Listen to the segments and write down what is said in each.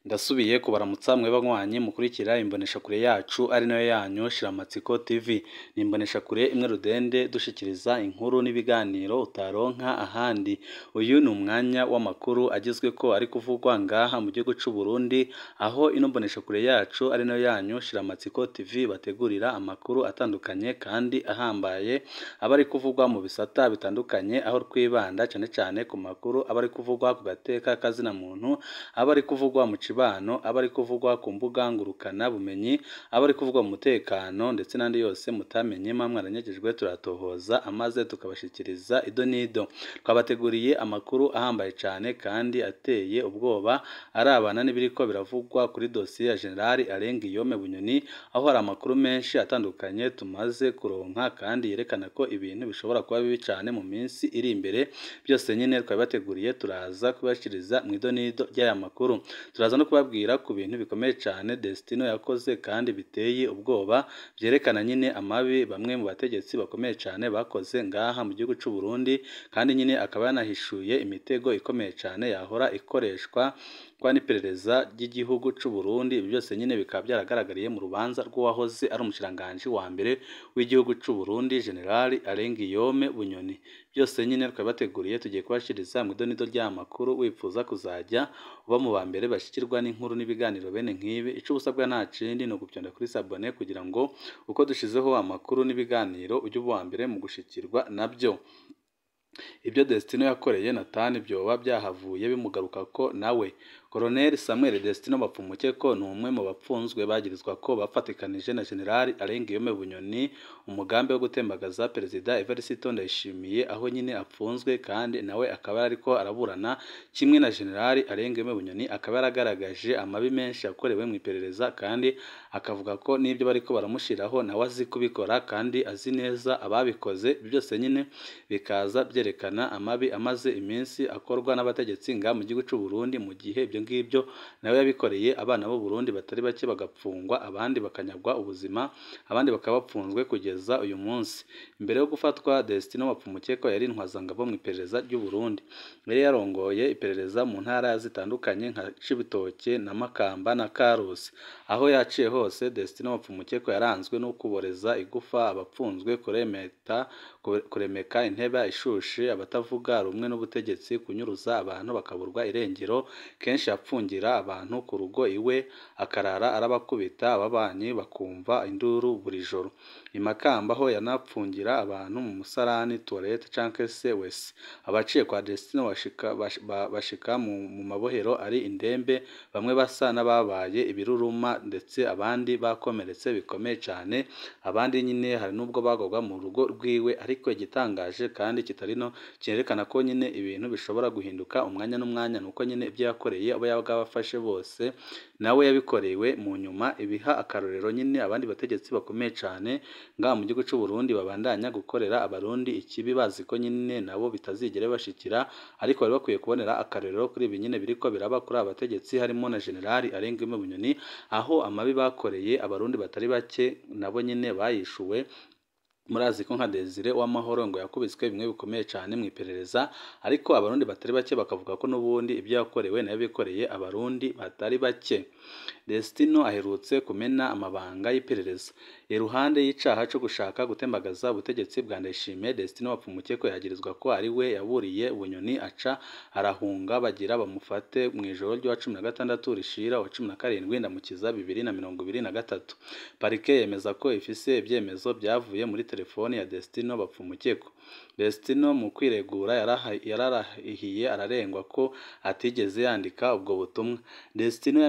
Ndasubiye kubaramutsa mwe banywanyi mukurikira imboneshakure yacu ari nayo yanyu Shiramatsiko TV. Ni imboneshakure imwe rudende dushikiriza inkuru n'ibiganiro utaronka ahandi. Uyu ni umwanya w'amakuru agezweko ari kuvugwa ngaha mu gihugu c'u Burundi, aho ino mboneshakure yacu ari nayo yanyu Shiramatsiko TV bategurira amakuru atandukanye kandi ahambaye aba ari kuvugwa mu bisata bitandukanye, aho twibanda cane cane ku makuru aba ari kuvugwa ku gateka kazina muntu, aba ari kuvugwa mu kibano, aba ari kuvugwa ku mbuga ngurukana bumenyi, aba ari kuvugwa mu mutekano ndetse n'andi yose mutamenye mwaranyagijwe turatohoza amaze tukabashikiriza ido n'ido. Twabateguriye amakuru ahambaye cane kandi ateye ubwoba arabana n'ibiriko biravugwa kuri dosiye ya General Alain Guillaume Bunyoni, aho hari amakuru menshi atandukanye tumaze kuronka kandi yerekana ko ibintu bishobora kuba bibi cane mu minsi iri imbere. Byose nyine twabibateguriye, turaza kubashikiriza mu ido n'ido ry'aya makuru. Turaza no kubabwira ku bintu bikomeye cane Destino yakoze kandi biteye ubwoba, vyerekana nyine amabi bamwe mu bategetsi bakomeye cane bakoze ngaha mu gihugu c'u Burundi, kandi nyine akaba yanahishuye imitego ikomeye cane yahora ikoreshwa kwa n'iperereza ry'igihugu c'u Burundi. Ibi byose nyine bikaba byaragaragariye mu rubanza rw'uwahoze ari umushikiranganji wa mbere w'igihugu c'u Burundi General Alain Guillaume Bunyoni. Byose nyine twabibateguriye, tugiye kubashikiriza mu ido n'ido ry'aya makuru. Wipfuza kuzajya uba mu ba mbere bashikirwa n'inkuru n'ibiganiro bene nk'ibi, ico ubusabwa nta kindi ni ugupyonda kuri sabone kugira ngo uko dushizeho amakuru n'ibiganiro ujye uba uwa mbere mu gushikirwa nabyo. Ibyo Destino yakoreye Nathan byoba byahavuye bimugarukako nawe. Colonel Samuel Destino Bapfumukeko ni umwe mu bapfunzwe bagirizwa ko bafatikanije na General Alain Guillaume Bunyoni umugambi wo gutembagaza Perezida Evariste Ndayishimiye, aho nyine apfunzwe kandi nawe akaba ariko araburana kimwe na General Alain Guillaume Bunyoni, akaba yaragaragaje amabi menshi yakorewe mu iperereza kandi akavuga ko n'ibyo bariko baramushiraho nawe azi kubikora kandi azi neza ababikoze. Ibyo byose nyine bikaza byerekana amabi amaze iminsi akorwa n'abategetsi nga mu gihugu c'u Burundi, mu gihe ibyo ngibyo nawe yabikoreye abana b'u Burundi batari bake bagapfungwa, abandi bakanyagwa ubuzima, abandi bakaba bapfunzwe kugeza uyu munsi. Mbere yo gufatwa, Destino Bapfumukeko yari intwazangabo mu iperereza ry'u Burundi. Yari yarongoye iperereza mu ntara zitandukanye nka Cibitoke na Makamba na Karusi. Aho yaciye hose, Destino Bapfumukeko yaranzwe no kuboreza igufa abapfunzwe, kuremeka intebe ishushe abatavuga rumwe n'ubutegetsi, kunyuruza abantu bakaburwa irengero. Kenshi yapfungira abantu ku rugo iwe akarara arabakubita, ababanyi bakumva induru buri joro. I Makamba ho yanapfungira abantu mu musarani, toilette canke se wese. Abaciye kwa Destino bashika mu mabohero ari indembe, bamwe basa n'ababaye ibiruruma ndetse abandi bakomeretse bikomeye cane, abandi nyine hari n'ubwo bagwaga mu rugo rwiwe. Ariko igitangaje kandi kitari no cyerekana ko nyine ibintu bishobora guhinduka umwanya n'umwanya, nuko nyine ibyo yakoreye abo yabaga abafashe bose nawe yabikorewe mu nyuma, ibiha akarorero nyine abandi bategetsi bakomeye cane ngaha mu gihugu c'u Burundi babandanya gukorera abarundi ikibi bazi ko nyine nabo bitazigera bashikira, ariko bari bakwiye kubonera akarorero kuri ibi nyine biriko biraba kuri aba bategetsi, harimo na General Alain Guillaume Bunyoni, aho amabi bakoreye abarundi batari bake nabo nyine bayishuwe. Murazi ko nka Desire Uwamahoro ngo yakubiswe bimwe bikomeye cane mu iperereza, ariko abarundi batari bake bakavuga ko n'ubundi ibyo yakorewe nayo bikoreye abarundi batari bake. Destino aherutse kumena amabanga y'iperereza. Iruhande y'icaha co gushaka gutembagaza ubutegetsi bwa Ndayishimiye, Destino Bapfumukeko yagirizwa ko ari we yaburiye Bunyoni aca arahunga bagira bamufate mu ijoro ry'uwa 16 rishira wa 17 Ndamukiza 2023. Parike yemeza ko ifise ibyemezo byavuye muri telefoni ya Destino Bapfumukeko. Destino mu kwiregura yararahiye ararengwa ko atigeze yandika ubwo butumwa. Destino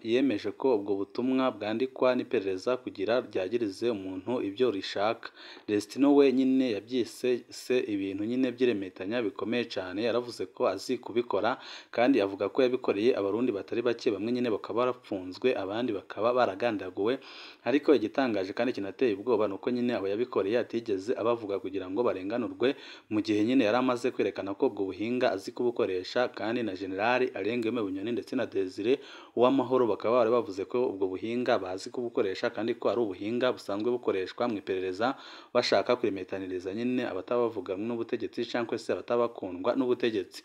yemeje ko ubwo butumwa bwandikwa n'iperereza kugira ryagirize umuntu ibyo rishaka. Destino we nyine yabyise se ibintu nyine by'iremetanya bikomeye cane, yaravuze ko azi kubikora kandi avuga ko yabikoreye abarundi batari bake, bamwe nyine bakaba barapfunzwe abandi bakaba baragandaguwe. Ariko igitangaje kandi kinateye ubwoba nuko nyine abo yabikoreye atigeze abavuga kugira ngo barenganurwe, mu gihe nyine yari amaze kwerekana ko ubwo buhinga azi kubukoresha. Kandi na General Alain Guillaume Bunyoni ndetse na Desire Uwamahoro bakaba bari bavuze ko ubwo buhinga bazi kubukoresha kandi ko ari ubuhinga buhinga busanzwe bukoreshwa mu iperereza bashaka kurimetaniriza nyine abatabavuga n'ubutegetsi cyangwa se abatabakundwa n'ubutegetsi.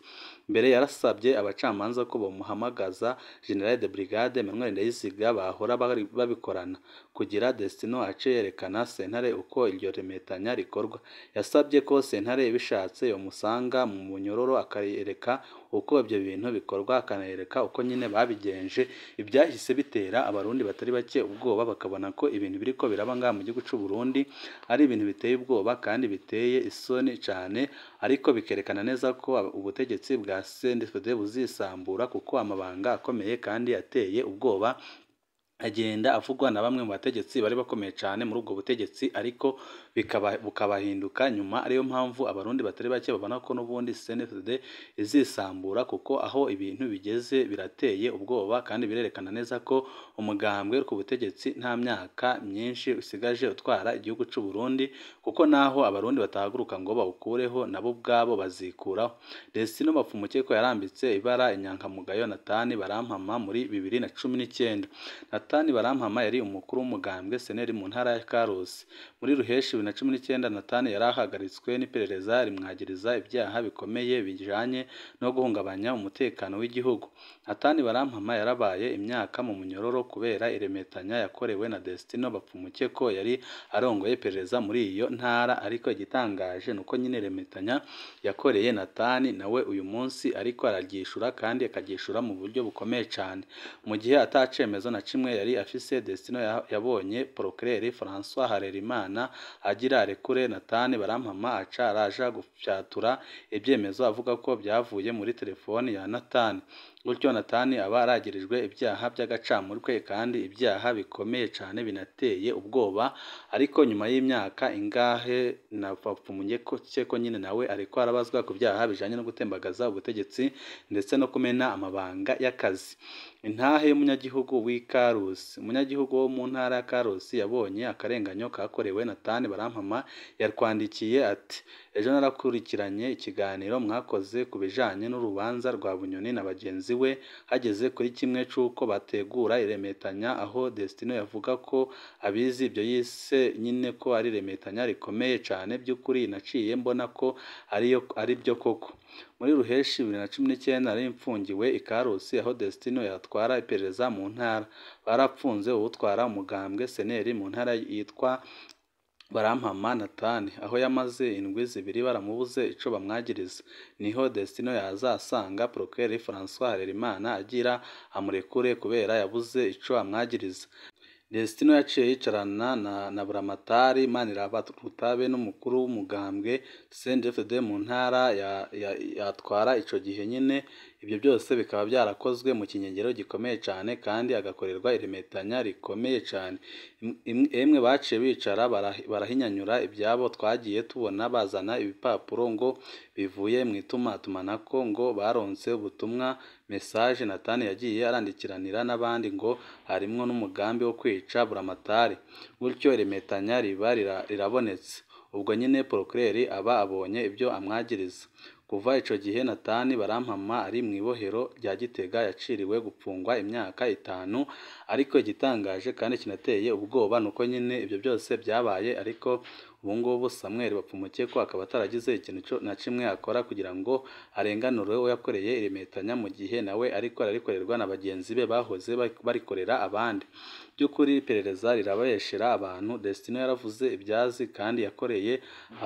Mbere yarasabye abacamanza ko bamuhamagaza General de Brigade Emmanuel Ndayiziga bahora babikorana kugira Destino ace yerekana sentare uko iryo remetanya rikorwa. Yasabye ko sentare ibishatse yomusanga mu munyororo akayereka uko ibyo bintu bikorwa, akanayereka uko nyine babigenje. Ibyahise bitera abarundi batari bake ubwoba, bakabona ko ibintu biriko biraba ngaha mu gihugu c'u Burundi ari ibintu biteye ubwoba kandi biteye isoni cane, ariko bikerekana neza ko ubutegetsi bwa CNDD-FDD buzisambura kuko amabanga akomeye kandi ateye ubwoba agenda avugwa na bamwe mu bategetsi bari bakomeye cyane muri ubwo butegetsi, ariko bukabahinduka nyuma. Ariyo mpamvu abarundi batari bake babona ko n'ubundi CNDD-FDD izisambura, kuko aho ibintu bigeze birateye ubwoba kandi birerekana neza ko umugambwe ku butegetsi nta myaka myinshi usigaje utwara igihugu c'u Burundi, kuko naho abarundi batahaguruka ngo bawukureho nabo ubwabo bazikuraho. Destino Bapfumukeko yarambitse ibara inyankamugayo Natani Barampama muri 2019. Natani Barampama yari umukuru w'umugambwe seneri mu ntara ya Karusi. Muri Ruheshi 2019 Natani yarahagaritswe n'iperereza rimwagiriza ibyaha bikomeye bijanye no guhungabanya umutekano w'igihugu. Natani Barampama yarabaye imyaka mu munyororo kubera iremetanya yakorewe na Destino Bapfumukeko yari arongoye iperereza muri iyo ntara, ariko igitangaje nuko nyine iremetanya yakoreye Natani nawe uyu munsi ariko araryishura kandi akaryishura mu buryo bukomeye cyane. Mu gihe atacemezo na kimwe yari afise, Destino yabonye Procureur François Harerimana agira arekure Natani Barampama, aca araja gufyatura ibyemezo avuga ko byavuye muri telefoni ya Natani. Gutyo Natani aba aragirijwe ibyaha by'agacamutwe kandi ibyaha bikomeye cyane binateye ubwoba, ariko nyuma y'imyaka ingahe na Bapfumukeko nyine nawe ariko arabazwa ku byaha bijanye no gutembagaza ubutegetsi ndetse no kumena amabanga y'akazi. Intahe y'umunyagihugu w'i Karusi. Umunyagihugu wo mu ntara ya Karusi yabonye akarenganyo kakorewe Natani Barampama, yarwandikiye ati: "Ejo narakurikiranye ikiganiro mwakoze ku bijanye n'urubanza rwa Bunyoni na bagenzi we, hageze kuri kimwe c'uko bategura iremetanya aho Destino yavuga ko abizi ibyo yise nyine ko ari iremetanya rikomeye cane. By'ukuri naciye mbona ko ari byo koko." Muri Ruheshi 2019 nari mfungiwe i Karusi aho Destino yatwara iperereza mu ntara. Barapfunze uwutwara umugambwe seneri mu ntara yitwa Barampama Natani, aho yamaze indwi zibiri baramubuze ico bamwagiriza. Niho Destino yaza asanga Procureur François Harerimana agira amurekure kubera yabuze ico amwagiriza. Destino yaciye yicarana na Buramatari Manirabarutabe n'umukuru w'umugambwe CNDD-FDD mu ntara yatwara ico gihe nyine. Ibyo byose bikaba byarakozwe mu kinyegero gikomeye cyane kandi agakorerwa iremetanya rikomeye cyane. Emwe baciye bicara barahinyanyura ibyabo twagiye tubona bazana ibipapuro ngo bivuye mu itumatumanako ngo baronse ubutumwa message Natani yagiye arandikiranira n'abandi ngo harimwo n'umugambi wo kwica Buramatari. Gutyo iremetanya riba rirabonetse. Ubwo nyine Procureur aba abonye ibyo amwagiriza. Kuva ico gihe Natani Barampama ari mu ibohero rya Gitega yaciriwe gupfungwa imyaka 5, ariko igitangaje kandi kinateye ubwoba nuko nyine ibyo byose byabaye, ariko ubu ngubu Samuel Bapfumukeko akaba ataragize ikintu na kimwe akora kugira ngo arenganure uwo yakoreye iremetanya, mu gihe nawe ariko ararikorerwa na bagenzi be bahoze barikorera abandi. By'ukuri iperereza rirabeshera abantu. Destino yaravuze ibyazi kandi yakoreye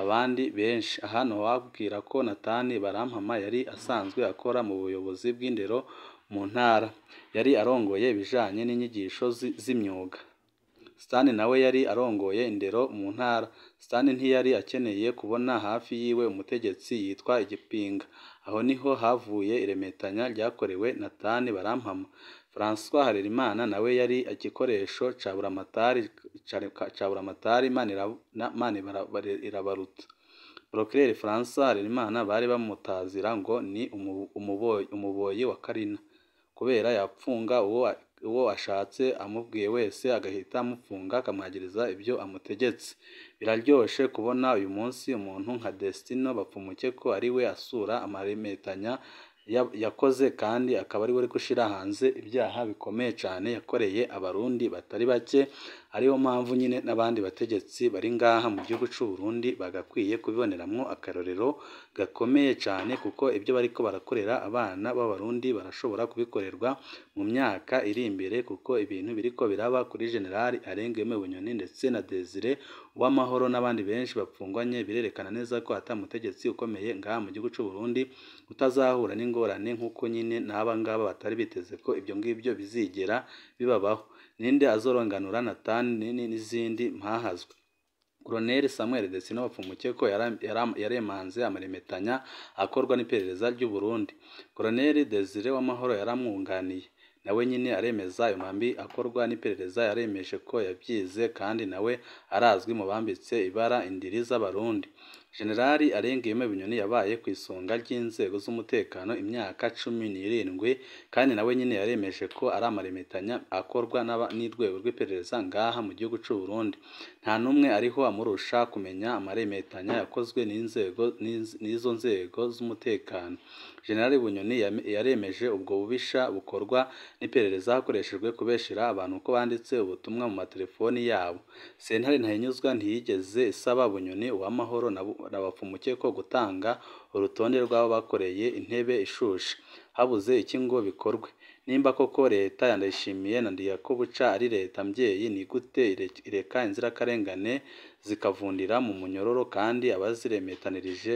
abandi benshi. Aha ntiwabwira ko Natani Barampama yari asanzwe akora mu buyobozi bw'indero mu ntara, yari arongoye ibijanye n'inyigisho z'imyuga. Stan nawe yari arongoye indero mu ntara. Stan ntiyari akeneye kubona hafi yiwe umutegetsi yitwa Igipinga. Aho niho havuye iremetanya ryakorewe Natani Barampama. François Harerimana nawe yari igikoresho ca Buramatari Manirabaruta. Procureur François Harerimana bari bamutazira ngo ni umuboyi wa Karina, kubera yapfunga uwo ashatse amubwiye wese agahita amufunga akamwagiriza ibyo amutegetse. Biraryoshe kubona uyu munsi umuntu nka Destino Bapfumukeko ari we asura amaremetanya yakoze kandi akaba ari we uri gushira hanze ibyaha bikomeye cyane yakoreye abarundi batari bake, ariyo mpamvu nyine n'abandi bategetsi bari ngaha mu gihugu c'u Burundi bagakwiye kubiboneramwo akarorero gakomeye cyane, kuko ibyo bariko barakorera abana b'abarundi barashobora kubikorerwa mu myaka iri imbere, kuko ibintu biriko biraba kuri General Alain Guillaume Bunyoni ndetse na Desire Uwamahoro n'abandi benshi bapfungwanye birerekana neza ko ata mutegetsi ukomeye ngaha mu gihugu c'u Burundi utazahura n'ingorane nk'uko nyine n'aba ngaba batari biteze ko ibyo ngibyo bizigera bibabaho. Ninde azoronganura Nathan n'izindi mpahazwe? Colonel Samuel Desino Bapfumukeko yaremanze amaremetanya akorwa n'iperereza ry'u Burundi. Colonel Desire Uwamahoro yaramwunganiye, nawe nyine aremeza ayo mambi akorwa n'iperereza, yaremeje ko yabyize kandi nawe arazwi mu bambitse ibara indiri z'abarundi. General Alain Guillaume Bunyoni yabaye ku isonga ry'inzego z'umutekano imyaka 17 kandi nawe nyine yaremeje ko ari amaremetanya akorwa n'urwego rw'iperereza ngaha mu gihugu c'u Burundi. Nta n'umwe ariho amurusha kumenya amaremetanya yakozwe n'izo nzego z'umutekano. General Bunyoni yaremeje ubwo bubisha bukorwa n'iperereza hakoreshejwe kubeshera abantu ko banditse ubutumwa mu matelefoni yabo. Sentare Ntahinyuzwa ntiyigeze isaba Bunyoni, Uwamahoro na Bapfumukeko gutanga urutonde rw'abo bakoreye intebe ishushe. Habuze iki ngo bikorwe? Nimba koko leta ya Ndayishimiye na Ndirakobuca ari leta mbyeyi, ni gute ireka inzirakarengane zikavundira mu munyororo kandi abaziremetanirije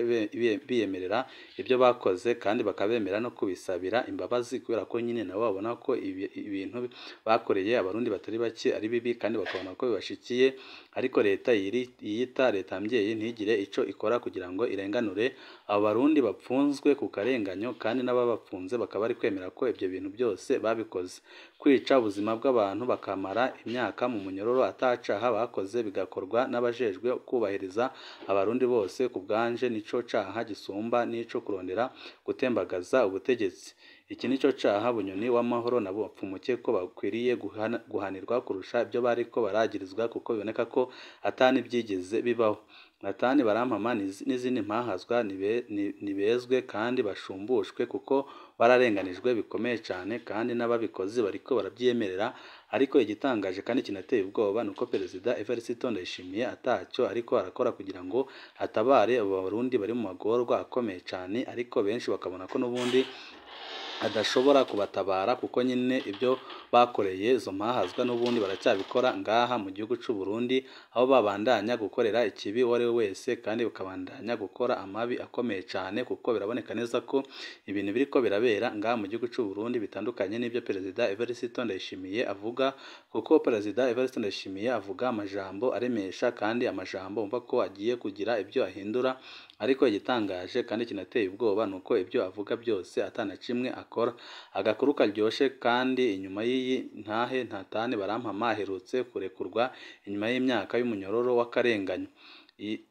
biyemerera ibyo bakoze kandi bakabemera no kubisabira imbabazi, kubera ko nyine nabo babona ko ibintu bakoreye abarundi batari bake ari bibi kandi bakabona ko bibashikiye, ariko leta yiyita leta mbyeyi ntigire ico ikora kugira ngo irenganure abo barundi bapfunzwe ku karenganyo, kandi n'ababafunze bakaba bari kwemera ko ibyo bintu byose babikoze. Kwica ubuzima bw'abantu bakamara imyaka mu munyororo atacaha bakoze bigakorwa n'abajejwe kubahiriza abarundi bose, ku bwanje nico caha gisumba n'ico kurondera gutembagaza ubutegetsi. Iki nico caha Bunyoni, Uwamahoro na Bapfumukeko bakwiriye guhanirwa kurusha ibyo bariko baragirizwa, kuko biboneka ko atanibyigeze bibaho. Nathan Barampama n'izindi mpahazwa nibezwe kandi bashumbushwe, kuko bararenganijwe bikomeye cyane kandi n'ababikoze bariko barabyemerera. Ariko igitangaje kandi kinateye ubwoba nuko Perezida Evariste Ndayishimiye atacyo ariko arakora kugira ngo atabare abo barundi bari mu magorwa akomeye cyane, ariko benshi bakabona ko n'ubundi adashobora kubatabara, kuko nyine ibyo bakoreye izo mpahazwa n'ubundi baracyabikora ngaha mu gihugu c'u Burundi, aho babandanya gukorera ikibi uwo ari we wese kandi bakabandanya gukora amabi akomeye cyane, kuko biraboneka neza ko ibintu biriko birabera ngaha mu gihugu c'u Burundi bitandukanye n'ibyo Perezida Evariste Ndayishimiye avuga, kuko Perezida Evariste Ndayishimiye avuga amajambo aremesha kandi amajambo umva ko agiye kugira ibyo ahindura, ariko igitangaje kandi kinateye ubwoba nuko ibyo avuga byose atana kimwe akora. Agakuru karyoshe kandi inyuma y'iyi ntahe Nathan Barampama aherutse kurekurwa inyuma y'imyaka y'umunyororo w'akarenganyo.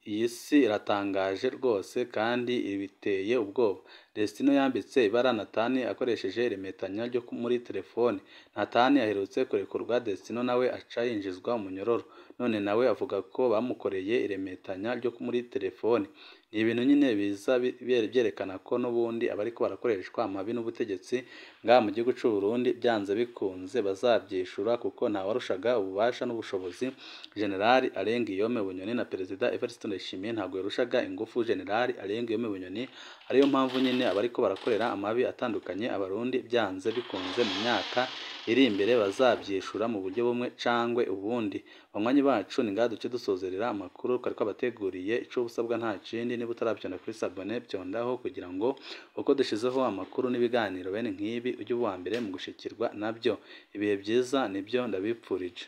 Iyi si iratangaje rwose kandi biteye ubwoba. Destino yambitse ibara Nathan akoresheje iremetanya ryo muri telefone. Nathan aherutse kurekurwa, Destino nawe aca yinjizwa umunyororo, none nawe avuga ko bamukoreye iremetanya ryo muri telefone. Ni ibintu nyine biza byerekana ko n'ubundi abariko barakoreshwa amabi n'ubutegetsi ngaha mu gihugu c'u Burundi byanze bikunze bazabyishura, kuko ntawarushaga ububasha n'ubushobozi General Alain Guillaume Bunyoni na Perezida Evariste Ndayishimiye ntabwo yarushaga ingufu General Alain Guillaume Bunyoni, ariyo mpamvu nyine abariko barakorera amabi atandukanye abarundi byanze bikunze mu myaka iri imbere bazabyishura mu buryo bumwe cangwe ubundi. Banywanyi bacu ni ngaha duce dusozerera amakuru twari twabateguriye, ico usabwa nta kindi niba utarabyonda kuri sabone byondaho kugira ngo uko dushizeho amakuru n'ibiganiro bene nk'ibi ujye uba uwa mbere mu gushikirwa nabyo. Ibihe byiza nibyo ndabipfurije.